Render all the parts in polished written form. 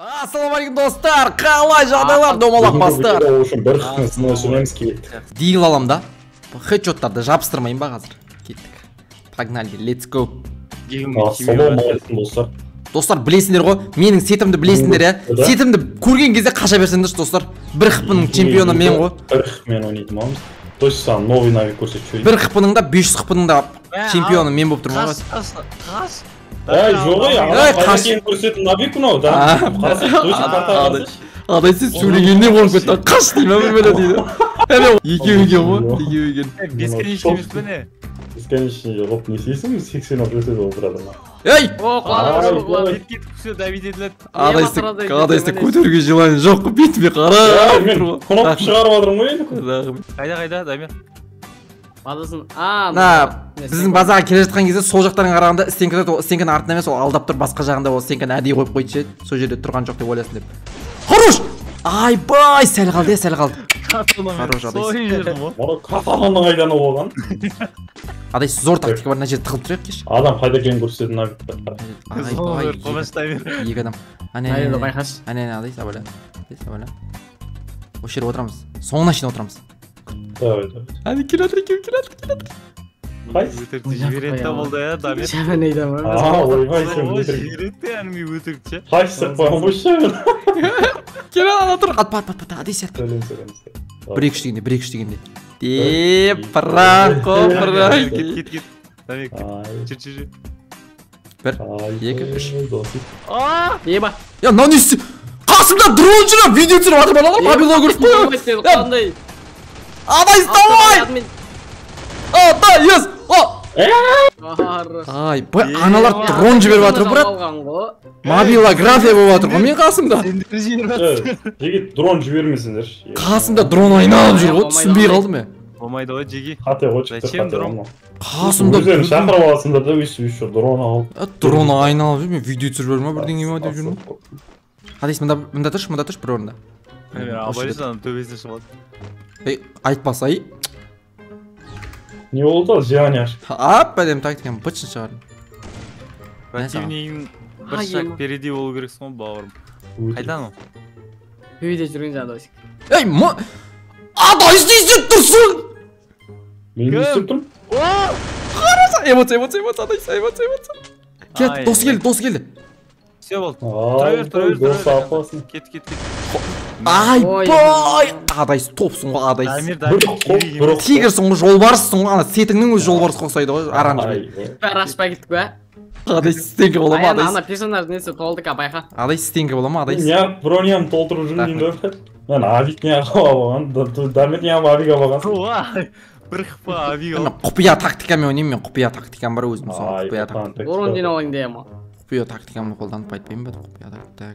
Ассалаумағалейкум достар, қалай жағдайлар, домалақ бастар. Бір қысымын өсіреміз, кеттік. Deal алам да. Хедшоттарды жабыстырмайын ба қазір? Кеттік. Погнали, let's go. Ассалаумағалейкум достар. Достар, білесіңдер ғой, менің сетімді білесіңдер, иә? Сетімді көрген кезде қаша берсеңдерші, достар. Бір хпның чемпионы мен ғой. Бір хпмен ойнайтын боламыз. То есть саған новый навик көрсетіп жіберейін. Бір хпның да 500 хпның да чемпионы мен болып тұрмын ғой. Қаш, қаш. Эй, жоқ ей, ана қайда екенін көрсететін навик мынау, да? Қарасай, точно карта қарасайшы. Адай сен сөйлегеннен қорқып кетті. Қаш деймін, бір бөле дейді. Әне, екеу екен ғой, екеу екен. Бесконечный емес пе не? Бесконечный жоқ, не істейсің? 80 өтеді ол бір адам. Ей! О, құлады, құлады. Кетіп все, давид етіледі. Адайсты көтеруге желание жоқ, бетіме қарап. Мен кнопка шығарып жатырмын ғой енді. Қайда, қайда, Дамир? Базасын, біздің базаға келе жатқан кезде сол жақтан қарағанда стенка тұрады, ол стенканың артында емес, ол алдап тұр, басқа жағында ол стенканы әдейі қойып қойды ше, сол жерде тұрған жоқ деп ойласын деп. Хорош! Айбай, сәл қалды, сәл қалды. Хорош, Адайс. Каталонның айданы болған. Адайс, зор тактика бар, мына жерде тығылып тұрайық кеш. Адам қайда екенін көрсететін навик. Айбай, екі адам. Әне, әне, Адайс, абайла. Адайс, абайла. Осы жерде отырамыз. Соңына шейін отырамыз. Давай, давай. Әне, келе жатыр, екеуі келе жатыр, келе жатыр. Қайсы? Өтірікті жібереді да болды, ә, Дамир. Шәмін айда ма? Ойбай, сен өтірік. Жібереді де, әнімге өтірікті ше. Қайсы қойған қойшы, Шәмін? Келе, ана тұр, ат, пат, пат, пат, Адайс, ат. Сәлем, сәлем, сәлем. Бір екі үш дегенде, бір екі үш дегенде. Деп, пранк, пранк. Кет, кет, кет. Дамир, кет. Жүр, жүр, жүр. Бір, екі, үш. Еба. Я, мынау не істеп? Қасымда дрон жүріп, видео түсіріп жатыр балалар, мобилограф қой. Қандай? Адайс, давай! Адайс! Ай, аналар дрон жіберіп жатыр, брат. Мобилография болып жатыр ғой мен қасымда. Жігіт, дрон жібермесеңдерші. Қасымда дрон айналып жүр ғой, түсінбей қалдым мен. Болмайды ғой, жеге. Қате ғой, жігіттер, Зачем қате дрон? ғой. Қасымда Өздерің шақырып аласыңдар да, өйстіп еще дрон алып. Дрон айналып жүр, мен видео түсіріп жүрмін ба, бірдеңе ма деп жүрмін. Адайс, мында тұршы, мында тұршы бір орында. Мен абайлайсың, ананың төбесіне шығып алды. Ей, айтпаса, ей. Не болды, желание ашып. Ап, әдемі тактиканы бытшын шығардым. Противнигің бір шаг впереди болу керексің ғой, бауырым. Қайдан ол? Төбеде жүрген жаңа Адайс. Ей, Адайс, не істеп тұрсың? Мен не істеп тұрмын? Қараса, эмоция, эмоция, эмоция, Адайс, эмоция, эмоция. Кет, досы келді, досы келді. Все болды. Тұра бер, тұра бер, тұра бер. Кет, кет, кет. Айбай! Адайс топсың ғой, Адайс. Дамир, Дамир, Тигрсің ғой, жолбарыссың ғой, ана сетіңнің өзі жолбарысқа ұқсайды ғой, оранжевый. Бәрі ашпай кеттік пе? Адайс стенка бола ма, Адайс? Ана персонаж несі толды ка, байқа. Адайс стенка бола ма, Адайс? Неғып броням толтырып жүрмін деймін да. Мен авик неғып алған, Дамир неғып авик алған. Бір хп авик Мен құпия тактикамен ойнаймын, мен құпия тактикам бар өзім, сол құпия тактика. Ворон жинап алайын деймін. Құпия тактикамды қолданып айтпаймын ба, құпия тактика.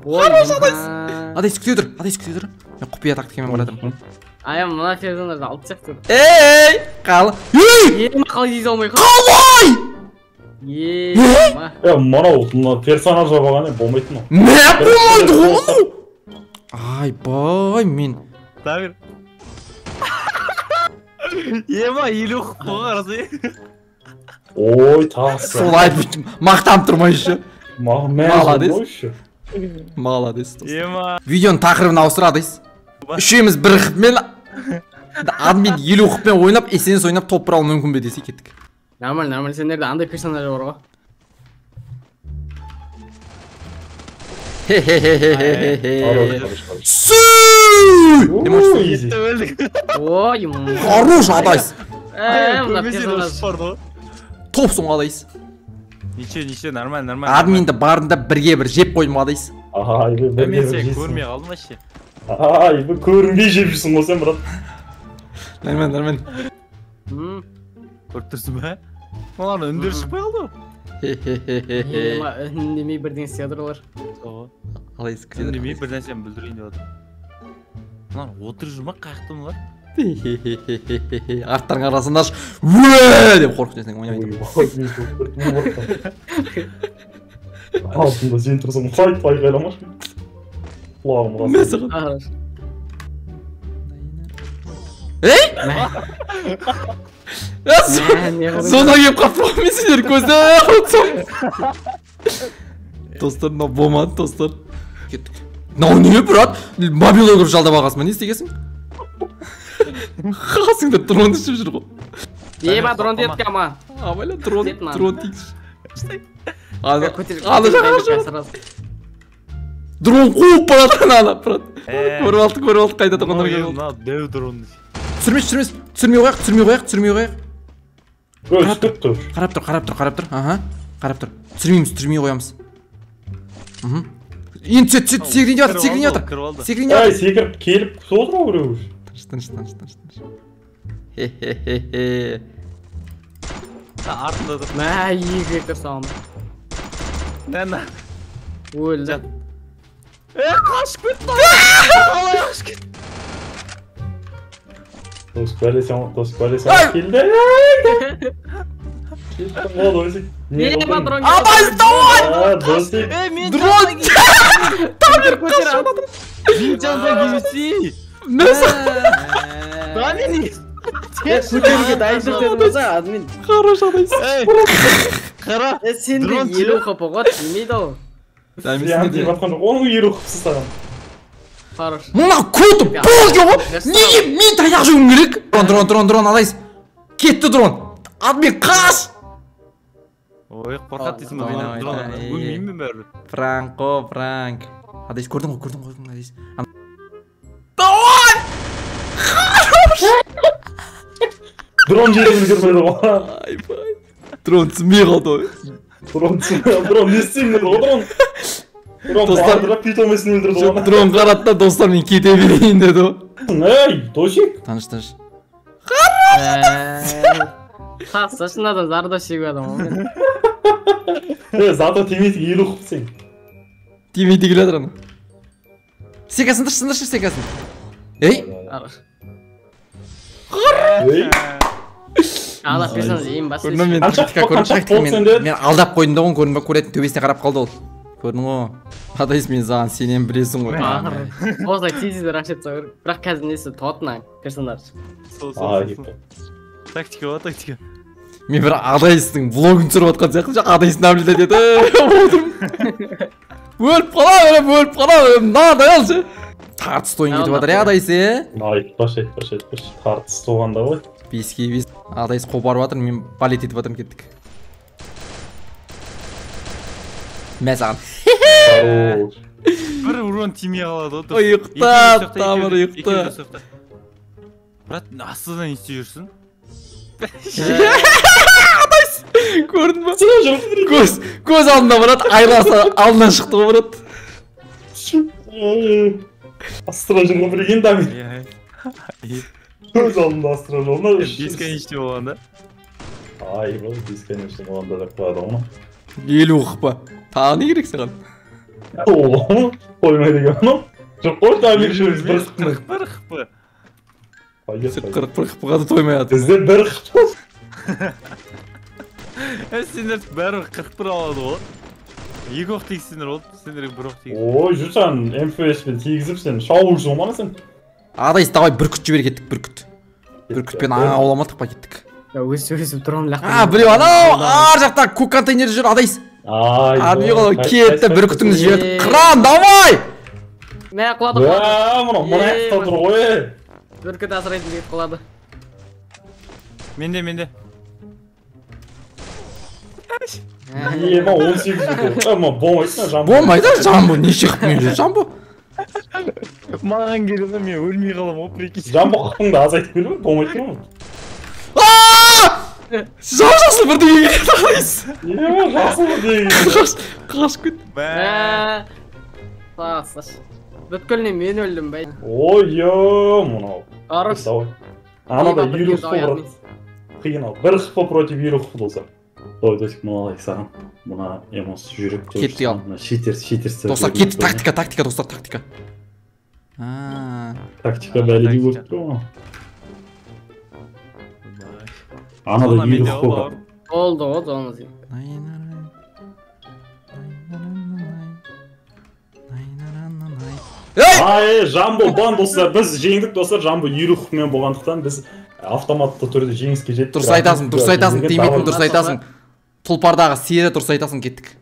Хорош, Адайс! Адайс, күте тұр, Адайс, күте тұр. Мен құпия тактикамен бара жатырмын. Ая, мына персонажды алып сияқты. Ей, қал. Ей! Ема, қалай тиісе алмай қалды? Қалай? Ема. Е, мынау, мына персонаж болған, болмайтын ол. Мә, болмайды ғой мынау. Айбай, мен. Дамир. Ема, елу қып қойған, қарасай. Ой, тасы. Сол айтып, мақтанып тұрмайшы. Молодец. Молодец, достар. Ема. Видеоның тақырыбын ауыстыр, Адайс. Үшеуміз бір хпмен, админ елу хпмен ойнап, эсенс ойнап топ бір алу мүмкін бе десе кеттік. Нормально, нормально, сендерде андай персонаж бар ғой. Хе-хе-хе-хе-хе-хе. Сүй! Ой, Хорош, Адайс. Мына персонаж. Топсың, Адайс. Ничего, ничего, нормально, нормально. Админді барында бірге бір жеп қойдым, Адайс. Ай, бірге Мен бір сені жейсің. көрмей қалдым вообще. Ай, бұл көрінбей жеп жүрсің ғой сен, брат. Нормально, нормально. Көріп тұрсың ба? Олардың үндері шықпай қалды ғой. Хе-хе-хе-хе. Үндемей бірдеңе істеп жатыр олар. Адайс, күте тұр. Үндемей бір нәрсені бүлдірейін деп жатыр. Мыналар отырып жүр ма? Қаяқта мыналар? Хе-хе-хе-хе-хе. Арттарың арасында уә деп қорқып жүрсең ойнамайды. Алтында сен тұрсың, қайт айқайламашы. Құлағым Мәссаған. Хорош. Ей! Зона келіп қалыпты ғой, мен сендер көзді ұтсам. Достар, мынау болмады, достар. Кеттік. Мынау не, брат? Мобилограф жалдап алғансың ба, не істегенсің? Қасыңда дрон ішіп жүр ғой. Еба, дрон дедік ама. Абайла, дрон тигізші. Ана жаққа. Дрон қуып бара жатқан ана, брат. Көріп алдық, көріп алдық, қайда тұрғандар келіп алды. Мынау дәу дрон. Түсірмес, түсірмес. Түсірмей қояйық, түсірмей қояйық, түсірмей қояйық. Қарап тұр. Қарап тұр, қарап тұр, қарап тұр. Аха, қарап тұр. Түсірмейміз, түсірмей қоямыз. Енді түседі, түседі, секірейін деп жатыр, секірейін деп жатыр. Секірейін деп жатыр. Ай, секіріп келіп күтіп отыр ғой біреу. Тыныш, тыныш, тыныш, тыныш. Хе-хе-хе-хе. Артында тұр. Мә, екі вектор салам. Нәна. Өлді. Қашып кетті. Қалай қашып кетті? Дос бәлесен, дос бәлесен келді. Кеттім ғой, Досик. Еба, дрон. Абай, давай! Досик. Дрон! Дамир қашып жатыр. Мен жандан келмесе. Дамир не? Көтеруге дайын тұр дедім болса, админ. Хорош адайсың. Қара. Сенде 50 хп ғой, тимейді ол. Сен тиіп жатқан жоқ, оның 50 хпсы саған. Хорош. Мына көті болды ғой. Неге мен таяқ жеуім керек? Дрон, дрон, дрон, дрон, адайсың. Кетті дрон. Админ, қаш! Ой, қорқады дейсің ба? Дрон. Өлмеймін мен бәрібір. Пранк қой, пранк. Адайс, көрдің ғой, көрдің ғой, адайс. Давай! Хорош! Дрон жерін көрмеді ғой. Айбай. Дрон түсінбей қалды ғой. Дрон түсінбей қалды. Дрон не істеймін деді ғой, дрон. Дрон достар питомесін өлтірді ғой. Дрон қарады да, достар, мен кете берейін деді ғой. Ей, Досик. Тыныш, тыныш. Қақса, шынында зардап шегіп адам ғой. Зато тимейді, 50 қып сен. Тимейді келе жатыр ана. Секасын сындыршы, сындыршы секасын. Ей! Ей! Ана персонаж ең басты. Көрдің мен тактика көрдім, тактика мен алдап қойдым да оны, көрдің ба, көретін төбесіне қарап қалды ол. Көрдің ғой. Адайс, мен саған сенен білесің ғой. Осылай тез-тез раш етсе керек. Бірақ қазір несі туады мына персонаж. Сол, сол. Тактика ғой, тактика. Мен бір Адайстың влогын түсіріп жатқан сияқтымын. Адайс наблюдать етіп отырмын. Өліп қала беремін, өліп қала беремін. Мынадай алшы. Тартыс ойын кетіп жатыр, Адайс, е? Айтпашы, айтпашы, айтпашы. Тартыс болғанда ғой. 5-ке 5. Адайс қопарып жатыр, мен балет етіп жатырмын, кеттік. Мә саған. Бір урон тимей қалады ғой. Ұйықта, тамыр ұйықта. Брат, астыдан не істеп жүрсің? Адайс, көрдің ба? Көз алдында, брат, айласы алдынан шықты ғой, брат. Астыра жүрген бір екен Дамир. Көз алдында астыра жолына. Бесконечный болғанда. Ай, бұл бесконечный болғанда деп қояды оны. 50 хп. Тағы не керек саған? О, қоймайды екен оны. Жоқ қой, Дамир үшеуміз бір хп. 41 хп. 41 хп-ға да тоймай жатыр. Бізде 1 хп. Сендер бәрібір 41 алады ғой. 2 оқ тигізсеңдер болды, сендерге 1 оқ тигіз. Ой, жүр сен МФС-пен тигізіп сен шауып жүрсің ғой сен. Адайс, давай бүркіт жібер кеттік, бүркіт. Бүркітпен аң ауламадық па кеттік. Өсіп дрон лақтырды. А, біреу анау ар жақта көк контейнерде жүр, Адайс. Ай, Адми кетті, бүркітімізді жібердік. Қыран, давай! Мә, құлады, құлады. Мынау мына жақта тұр ғой. Бүркіт асырайтын жігіт құлады. Менде, менде. Ема, 18 болды. Ема, болмайды жамбо. Болмайды, жамбо, неше хп-мен жүр, жамбо. Маған келеді, мен өлмей қаламын ғой, прикинь. Жамбо хп-ыңды азайтып келу, болмайды ма? Жау жасыл бірдеңе келді, Адайс. Ема, жасыл бірдеңе келді. Қашып кетті. Мә. Тасаш. Бүткіліне мен өлдім, бай. Ой, мынау. Хорош. Давай. Анада 50 хп, брат. Қиын ал. 1 хп против 50 хп болса. Давай, Досик, мына алайық саған. Мына эмоция жүрек. Кетті ал. Мына шитер. Достар, кетті, тактика, тактика, достар, тактика. Тактика бәледей болып тұр ғой. Анада 50 хп бар. Болды ғой, зона. Ей! Ай, Жамбо бан, достар, біз жеңдік, достар. Жамбо 50 хп-мен болғандықтан, біз автоматты түрде жеңіске жеттік. Дұрыс айтасың, дұрыс айтасың, тимейтін, дұрыс айтасың. Тұлпардағы сері, дұрыс айтасың, кеттік.